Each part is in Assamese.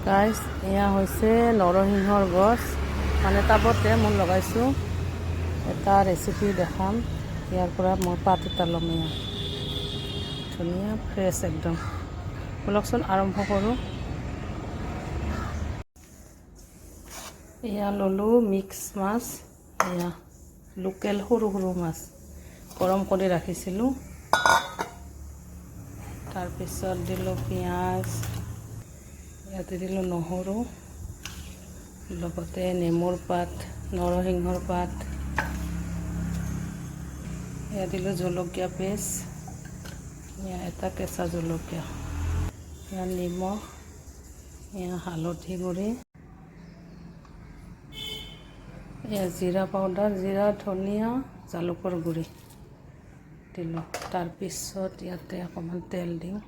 গাইছ, এয়া হৈছে নৰসিংহৰ গছ, মানে টাবতে মই লগাইছোঁ। এটা ৰেচিপি দেখাম, ইয়াৰ পৰা মই পাত এটা ল'ম। এয়া ধুনীয়া, ফ্ৰেছ একদম। ব'লকচোন, আৰম্ভ কৰোঁ। এয়া ল'লোঁ মিক্স মাছ। এয়া লোকেল সৰু সৰু মাছ, গৰম কৰি ৰাখিছিলোঁ। তাৰপিছত দিলোঁ পিঁয়াজ, ইয়াতে দিলোঁ নহৰু, লগতে নেমুৰ পাত, নৰসিংহৰ পাত। এয়া দিলোঁ জলকীয়া পেষ্ট, এয়া এটা কেঁচা জলকীয়া, এয়া নিমখ, এয়া হালধি গুড়ি, এয়া জিৰা পাউডাৰ, জিৰা, ধনিয়া, জালুকৰ গুড়ি দিলোঁ। তাৰপিছত ইয়াতে অকণমান তেল দিওঁ।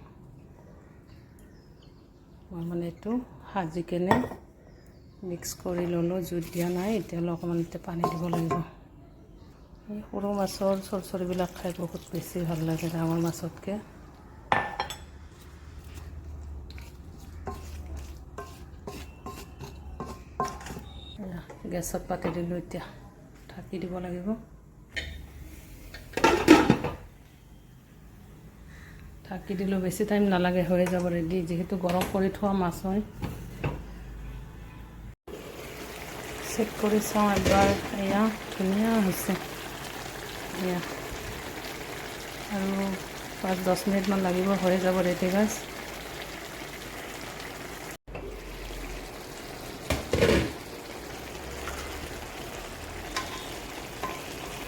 মই মানে এইটো সাজি কেনে মিক্স কৰি ল'লোঁ, জুইত দিয়া নাই এতিয়ালৈ। অকণমান এতিয়া পানী দিব লাগিব। এই সৰু মাছৰ চৰচৰিবিলাক খাই বহুত বেছি ভাল লাগে ডাঙৰ মাছতকৈ। গেছত পাতি দিলোঁ, এতিয়া ঢাকি দিব লাগিব। ঢাকি দিলোঁ, বেছি টাইম নালাগে, হৈ যাব ৰেডি, যিহেতু গৰম কৰি থোৱা মাছ হয়। চেক কৰি চাওঁ এবাৰ। এয়া ধুনীয়া হৈছে। এয়া আৰু 5-10 মিনিটমান লাগিব, হৈ যাব ৰেডি গাইছ।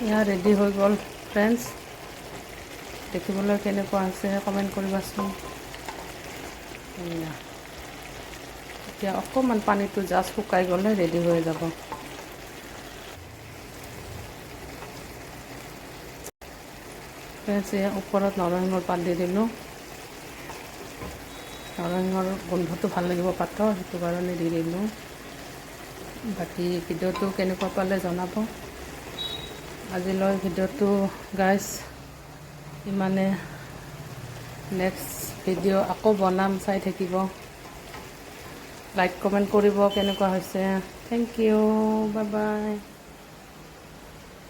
এয়া ৰেডি হৈ গ'ল ফ্ৰেণ্ডছ। দেখিবলৈ কেনেকুৱা হৈছে কমেণ্ট কৰিবাচোন। এয়া এতিয়া অকণমান পানীটো জাষ্ট শুকাই গ'লে ৰেডি হৈ যাব। ফ্ৰেণ্ডছ, এয়া ওপৰত নৰসিংহৰ পাত দি দিলোঁ। নৰসিংহৰ গোন্ধটো ভাল লাগিব পাতৰ, সেইটো কাৰণে দি দিলোঁ। বাকী ভিডিঅ'টো কেনেকুৱা পালে জনাব। আজিলৈ ভিডিঅ'টো গাইছ ইমানে। নেক্সট ভিডিঅ' আকৌ বনাম, চাই থাকিব। লাইক, কমেণ্ট কৰিব কেনেকুৱা হৈছে। Thank you, bye bye.